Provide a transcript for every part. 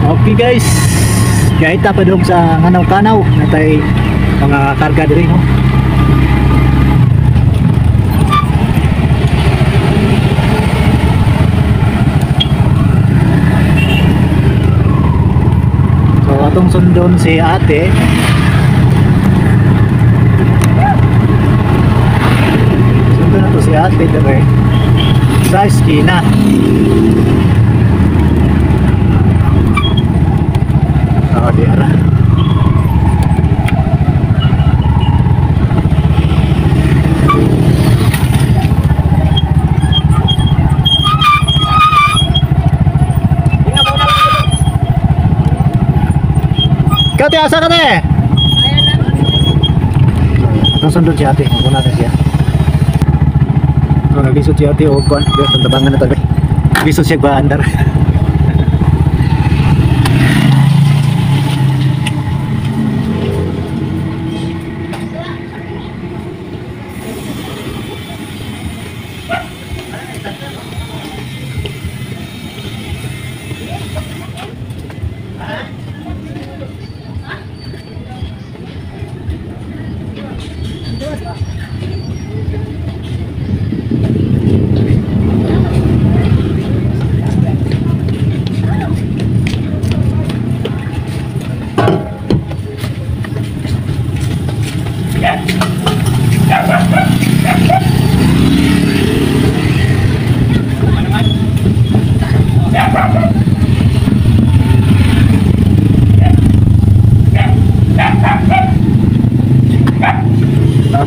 Okay guys, kahit pa dong sa Nganaw-Kanaw natay mga karga diri, no. So atong sundon si ate. Sundon na to si ate diri sa eskina. Oh, di ara. Kate, asa ka te? Atong sundon si ate, maguna na siya. So naglisod si ate og kuan, di tabangan na to be. Lisod siya ba andar.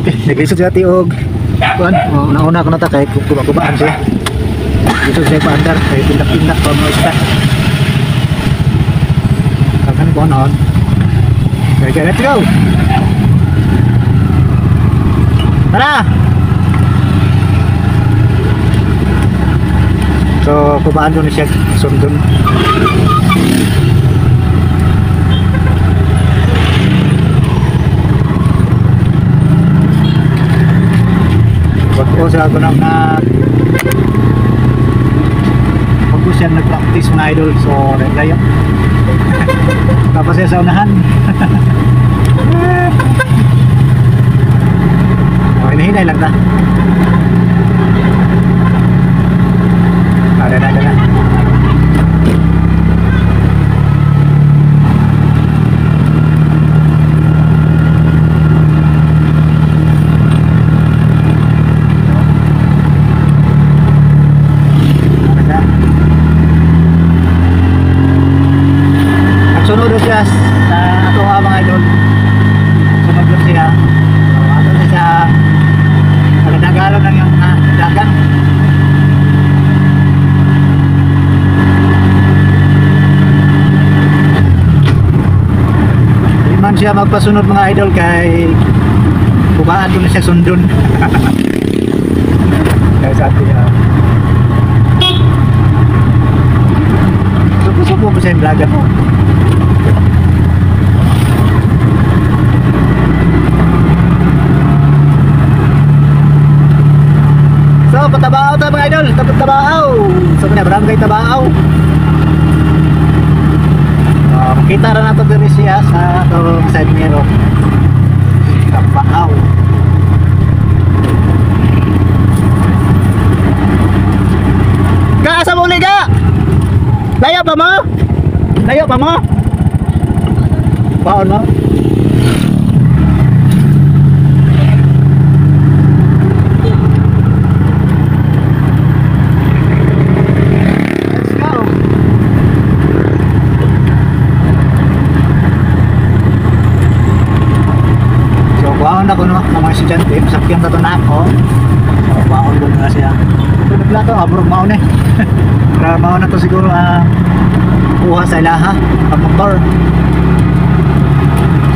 Okay, naglisod si ate og kuan, una-una ko na ta kay kuba-kubaan siya. Lisod siya paandar kay tindak-tindak pa mga isda. Kakan ko noon. Okay, let's go. Tara. So, kubaan doon siya sundon. Bago siya ako nang nag bago siya nag-practice mga idol, so layo. Tapos siya sa unahan. Oh, hinahinay lang ta. Ah, dana, dana. Sunod siya sa ato mga idol. Sunod siya. So, ato siya sa nagalo ng yung dagang. Di man siya magpasunod mga idol kay bukaan doon siya sundon. Kaya sa atin siya. Suko-suko po siya yung dagat. So, patabaaw tayo mga idol. Tabaw. So, mga barangay Tabaw. Makita rin natin diri siya sa atong side mirror. Tabaw. Ka, asa mo uli ka? Layo pa mo? Layo pa mo? Baon mo? Kuwaon ako no, ang mga estudyante, sakyan ta to na ako. So, kuwaon ko na siya. Ito naglato, abrog maon eh. Para maon na to siguro kuha sa ilaha, ang motor.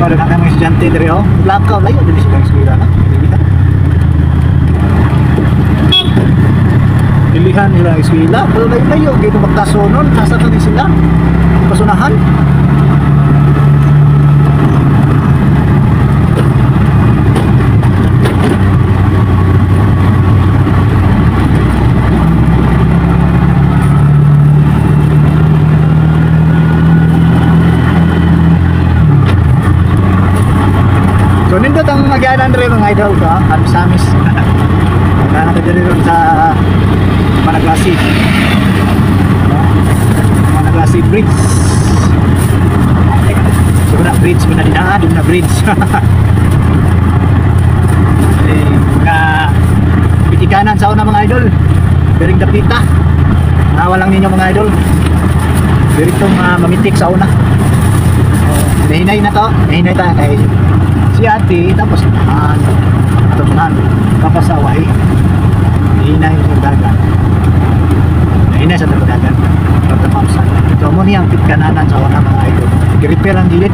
So, doon na mga estudyante diri oh. Blackout, layo din sila eskwela na. Dilihan. Dilihan nila ang eskwela, pero layo, gito magtasonon, nasa kani sila. Pasunahan. agyanan diri mga idol ko, Amis-amis. Wala na diri ron sa Managlasi. Managlasi Bridge. So na bridge mo na dinaan, di na bridge. Eh, mga pitikanan sa una mga idol. Biring dapita. Nawa lang ninyo mga idol. Diri itong mamitik sa una. Nahinay na to, nahinay tayo kay si ate, tapos nahan, tapos nahan, papasaway. Nahinay sa dagat. Nahinay sa dagat. Pagkapamsa. So mo niyang pitkananan sa una mga idol. Gi-repair ang gilid.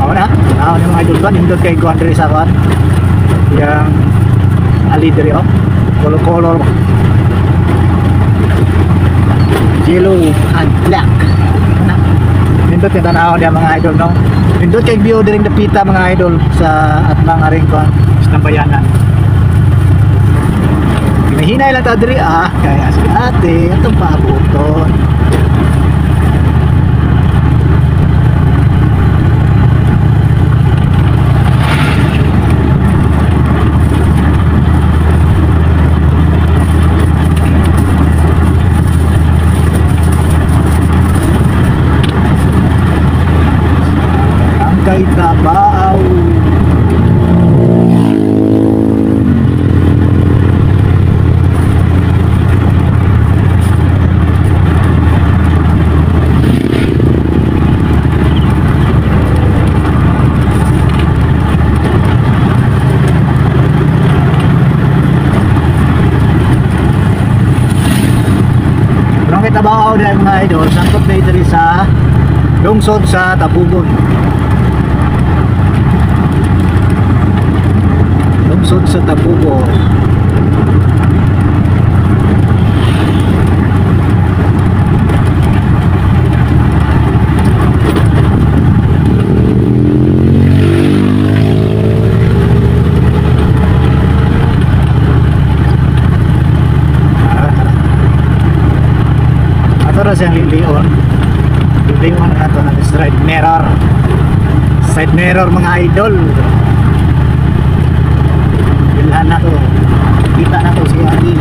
Ako na, ako na mga idol ko, nindot kay Guan diri sa kuan. Yang ali diri oh. Color-color. Yellow and black. Na. Nindot yung tanaw niya mga idol no. Nindot kay view diring dapita mga idol sa atbang aring kuan sa Tambayanan. Hinahinay lang ta diri ah, kaya si ate atong paabuton. Kay Tabaw. Barangay Tabaw dahil mga idol, sangkot na diri sa lungsod sa Tabugon. Lungsod sa Tabugon. Ato ra siyang lilion. Lilion na nato ng side mirror. Side mirror mga idol. Bilhan na to. Kita na to si Adi.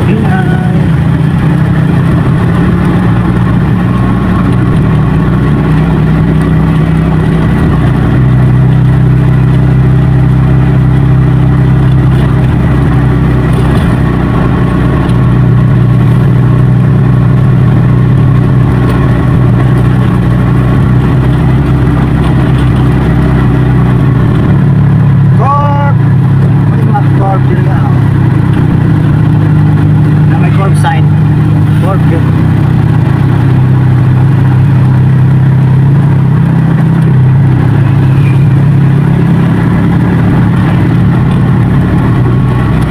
Hinay. Corp! May mga corp din na. Na may corp sign. Corp yun.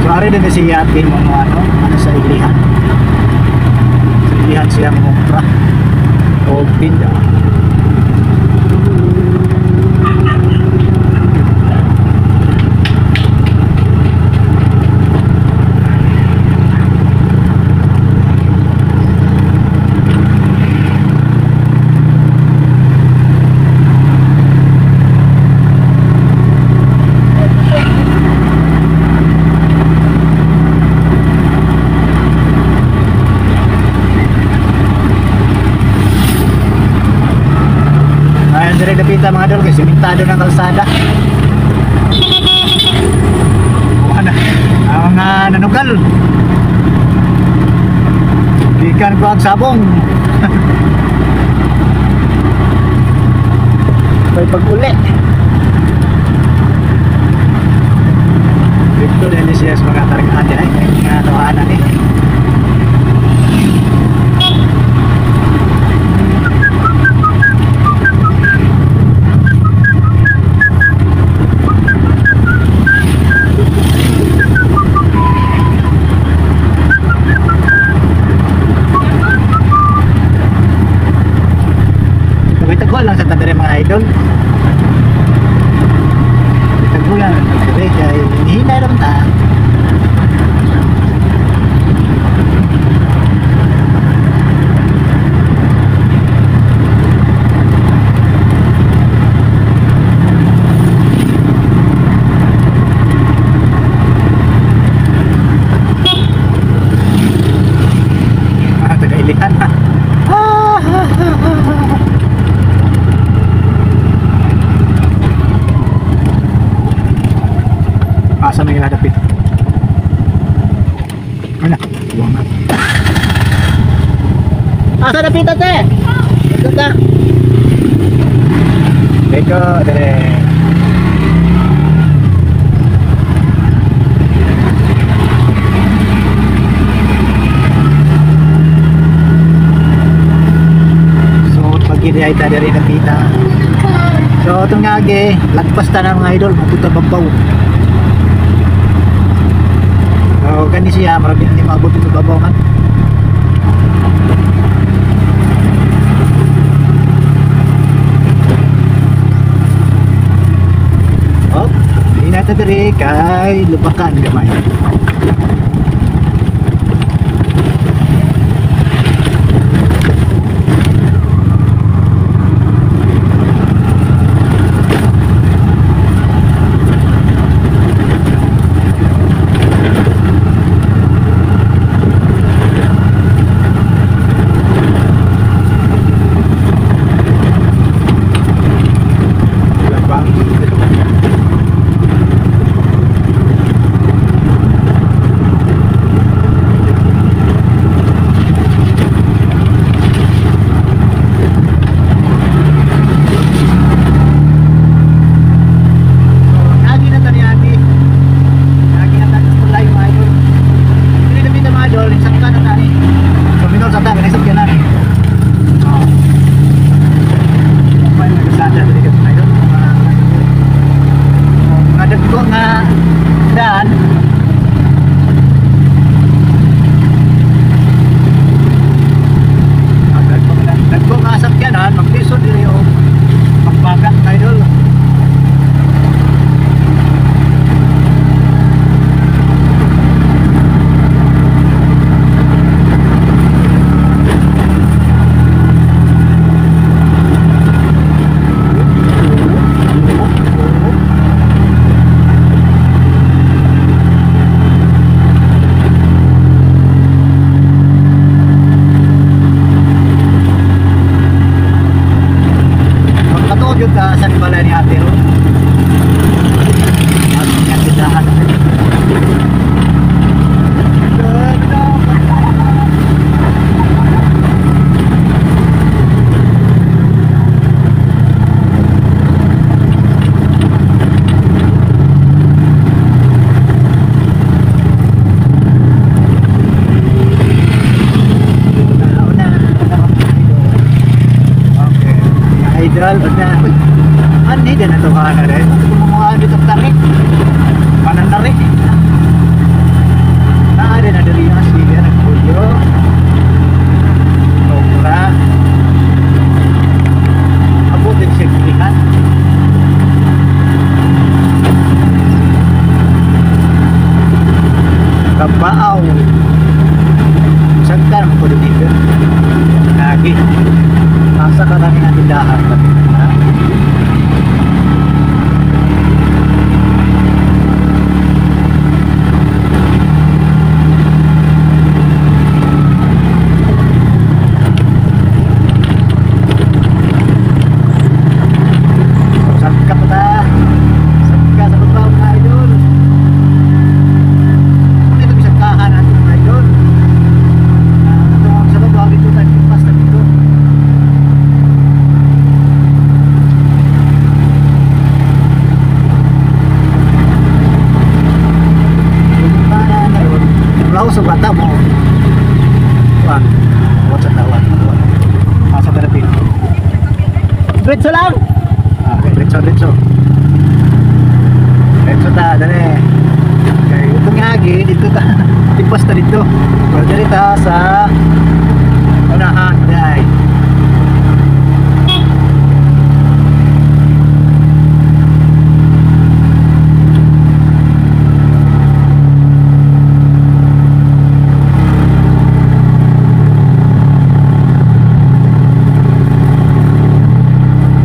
So ari din si ate mo mga ano, ano sa ilihan. Sa ilihan siya mangumpra. O tinda. Ayan, dire dapita mga idol, kasi simentado ng kalsada. Wala ang mga nanugal. Gikan ko ang sabong. May pag-uli. Dito din siya sa mga tarigate ay mga tawanan eh. Tagwa lang sa tadere mga idol. Asa may dapit. Ano? Buwang na. Asa dapit ate? Ito ta. Beko, dire. So, pag ay ta diri dapita. So, itong nga agi, lagpas ta na mga idol, mapunta Babaw. So, gani siya, marami hindi maabot ito Babaw man. Oh, hindi natin diri kay Lupakan gamay. Lagi na tani ati. Lagi na tani sa live mga idol. Hindi na bita mga idol, isang ka na tani. So minol sa tani, isang ka na ni. Oh. May nagkasada diri ka mga idol. Mga dagko nga daan. Dagko nga sakyanan, maglisod diri og magbaga mga idol. Magkatuod yun ka sa balay ni ate ro. At yung tindahan. Una, okay. Idol, una. Uy, ano din na ito ka na rin? Kumuha dito tarik. Pananarik. Naa din na dali ang sige, nagpuyo. Tokra. Abot din siya gilihan. Kabaaw. Saan ka naman ko dito? Lagi. Asa ka namin ang tindahan. Ha? Saan ka pa ta? Saan ka sa baba mga idol? Ano ito bisang kahan natin mga idol? Ito sa baba dito tayo pas na dito. Laos sa bata mo. Wag. What's sa tawag? Asa ka na Diretso lang. Ah, diretso, diretso. Diretso ta, dali. Okay, itong agi, dito ta. Tipas ta dito. Pero dali ta sa unahan, dai.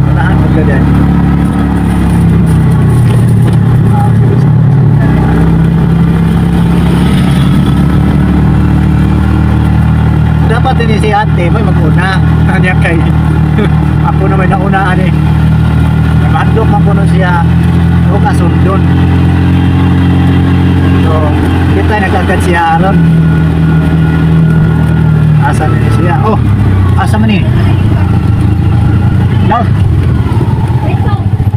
Unahan mo ka dyan. Dapat din si ate may mag-una. Kanya kay ako na may naunaan eh. Naghandok man kuno siya. Ako kasundon. Agad siya aron. Asa ni siya? Oh, asa man ni? No.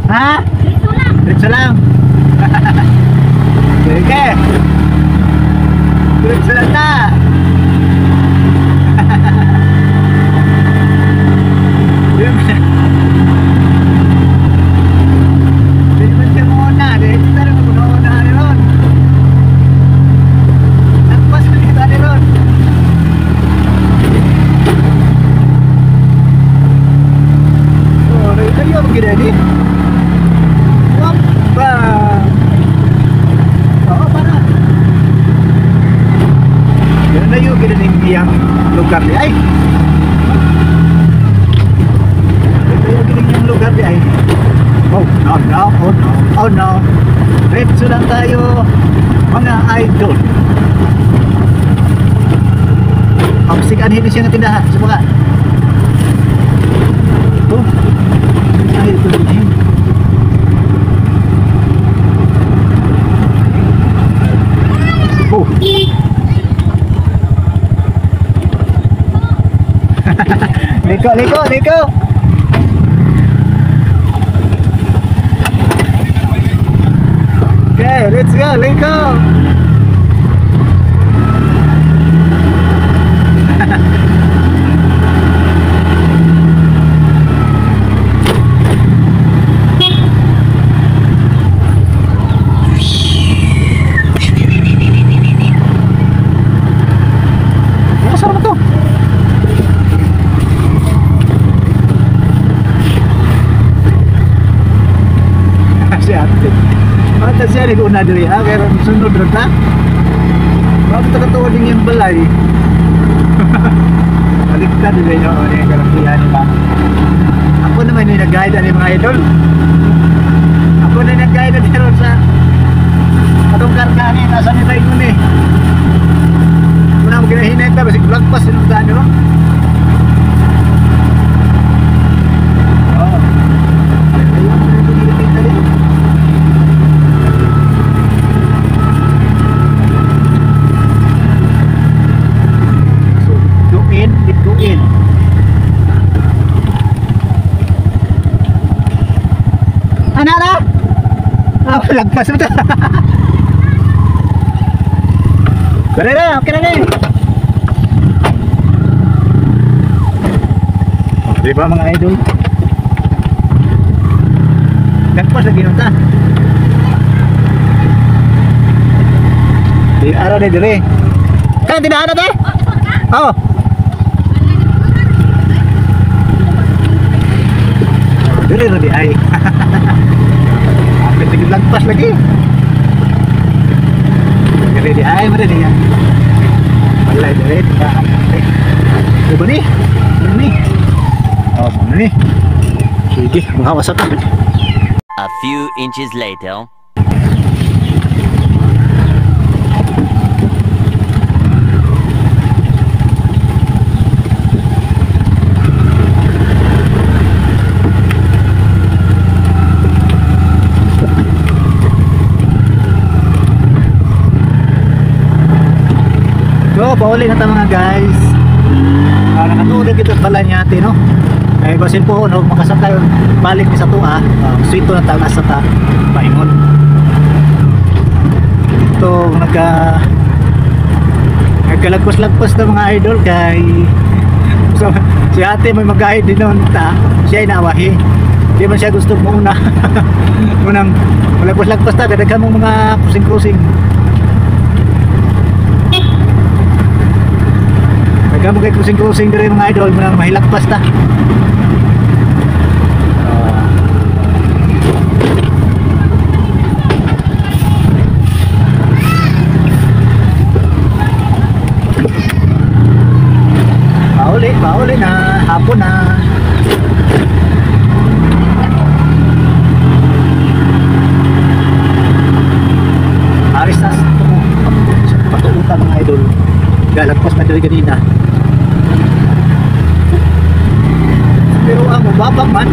Ha? Diretso lang. Sige. Diretso lang ta. Di man siya muna. Di tayo muna ni Ron. Nagpas na dito ni Ron. Oh, kayo ang ginani. Wapa. Oo, para. Yan na yung ginaning iyang lugar ni ay. Ito yung ginaning lugar ni ay. Oh, no, no, oh no, oh no. Diretso lang tayo, mga idol. Pamsikan hin siya nga tindahan. Subukan. Ito. Ay, ito din. Oh. Liko, liko, liko. Okay, let's go, liko. Masarap to. Si ate. Mata siya nag-una diri ha, kaya sunod rin ta. Bakit nakatuwa din yung balay? Baliktad din yun, ano yung karakihan ni ba? Ako naman yung nag-guide ani mga idol. Ako na yung nag-guide ani ron sa atong karkani, nasa nila yun eh. Una mo ginahinay ta, basig vlog pa sinundan nyo. Oh. Ayun, pinipita rin. So, duin, duin. Ano na? Ah, lagpas mo ito. Dali na, okay na na. Di ba mga idol? Lagpas lagi nunta. Di araw na dire. Kan tindahan na te? Oh. Dire na di ay. Apit lagi lagpas lagi. Dire di ay mare niya. Balay dire tindahan. Di ba ni? Ano ni? Oh, ano ni? Sige, mga ta. A few inches later. So, pauli na ta mga guys. Nakatulog ito pala niya ate, no? Ay, basin po, no, makasakay, balik ni sa tunga, sweet to na ta, nasa ta, paingon. Ito, nagkalagpas-lagpas na mga idol kay so, si ate may mag-guide din noon ta, siya ay naawahi. Di man siya gusto muna. Munang malagpas-lagpas ta, kadaghan mong mga kusing-kusing. Daghan mo kay kusing-kusing diri mga idol, munang mahilagpas ta. Pauli, pauli na, hapon na. Aris na patuutan mga idol. Galagpas na diri ganina. Pero ang mababang man.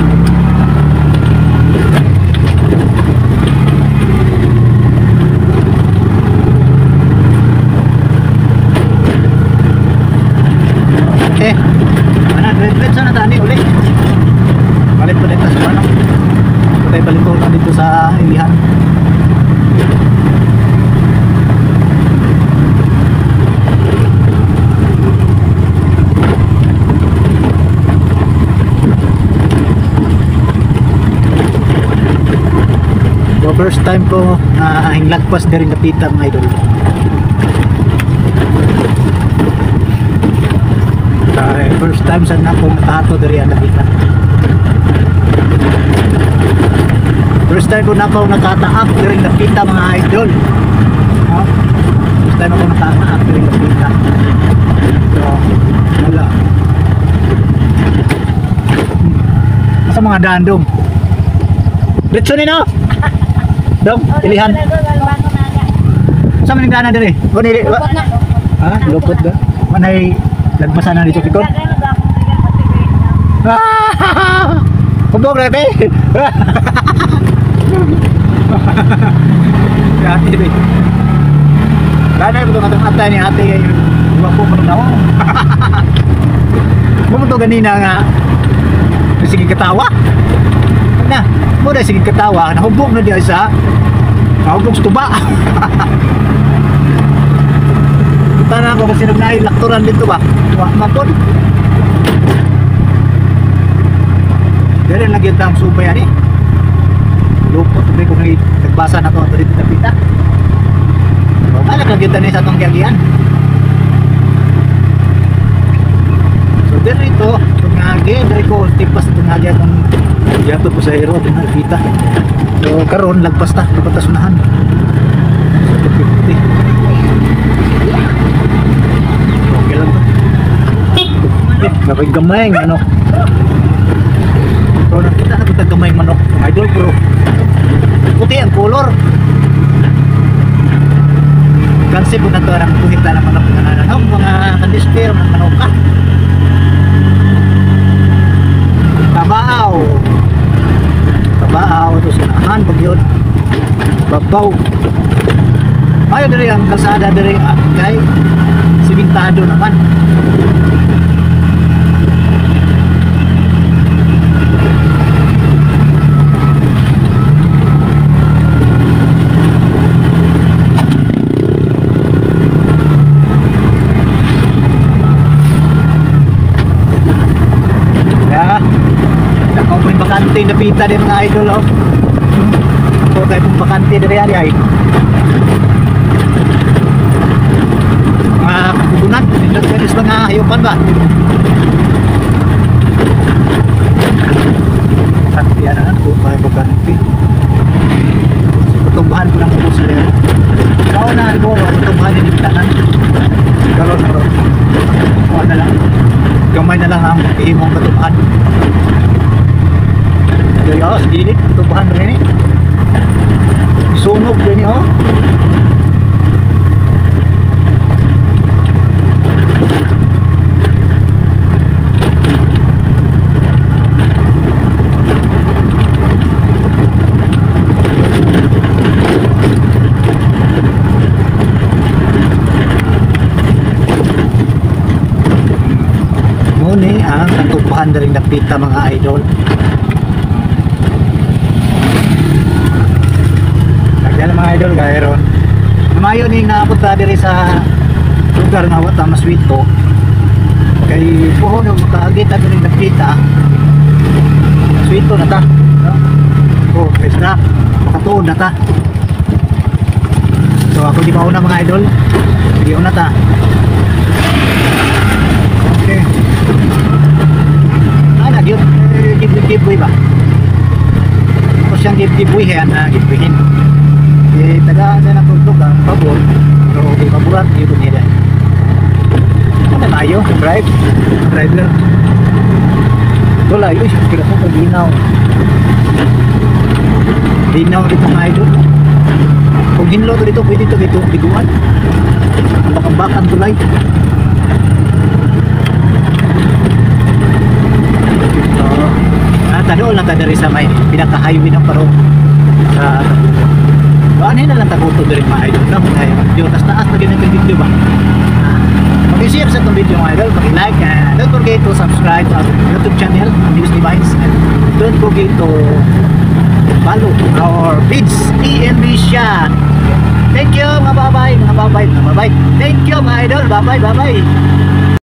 First time ko na hinglagpas diri Dapita, mga idol. First time sa na akong nakahato diri ang Dapita. First time ko na ako nakataak diri Dapita, mga idol. No? First time ako nakataak diri Dapita. So, wala. Sa mga daan dong. Diretso ni no? Dong, pilihan. Sa man daan diri? Wala wa. Ha? Lupot ba? Manay lagpasan na dito tikod. Ah! Kubog na te. Ate ni. Ganay mo itong atay ni ate kay gwapo mo na ako. Mo to ganina nga sige katawa. Na, mo na sige katawa, nahubog na diya sa nahubog sa tuba. Tara ko kasi nagnaay lakturan dito ba? Wa man pod. Dere lagi tang subay ani. Lupot ko kung nagbasa na to ato dito Dapita. Wala ka gyud ni sa atong giagian. So dere ito, tungagi, dere ko tipas tungagi atong giato po sa hero atong Dapita. So karon lagpas ta, dapat ta sunahan. So 250. Okay lang to. Eh, napay gamay ng manok. So nakita na kita gamay manok, idol, pero puti ang color. Kasi po na to ang puhita ng manok na nanong mga kandisper ng manok ka. Tabaw. Tabaw ito sinahan pag yun. Babaw. Ayo diri ang kalsada diri kay simintado naman. Ya. Ako po yung bakante napita din mga idol oh. Ako tayo pong bakante diri ari ay. Mga kubunan, nindot kayo sa mga hayupan ba? Bakante yan ako, mga bakante. So, patumbahan ko ng ubos sila. Kao na siguro, patumbahan yung tanan. Karon bro. Kuha na lang. Gamay na lang ang imong katumbahan. Dili oh, sa gilid, katumbahan rin eh. Sunog din oh. Muni ang katupahan na rin napita mga idol. Lagyan mga idol gayron. Lumayo ni napunta diri sa lugar nga wa ta maswito. Kay puhon yung makaagit ta diri napita. Swito na ta. No? Oh, extra makatuon na ta. So ako di mauna mga idol. Di una ta. Okay. Ah, give giveaway ba? Ako siyang giveaway yan, giveaway. Eh, tagaan na ng tugtog ang pabor. Pero okay, paboran, yun nila. Ano tayo? Drive? Driver. Ito lang, yun, kira ko pag-linaw. Linaw dito mga idol. Kung hinlo to dito, pwede ito dito, biguan. Bakang-bakan tulay. Tado lang ta diri sa may pinaka-highway ng Parong. Sa ano na lang taguto diri mga idol, no? Ay, video tas taas na gyud ang video ba. Paki-share sa itong video mga idol, paki-like and don't forget to subscribe to our YouTube channel, Amigos Divines, and don't forget to follow our page EMB Shot. Thank you mga babay, mga babay, mga babay. Thank you mga idol, bye bye, bye bye.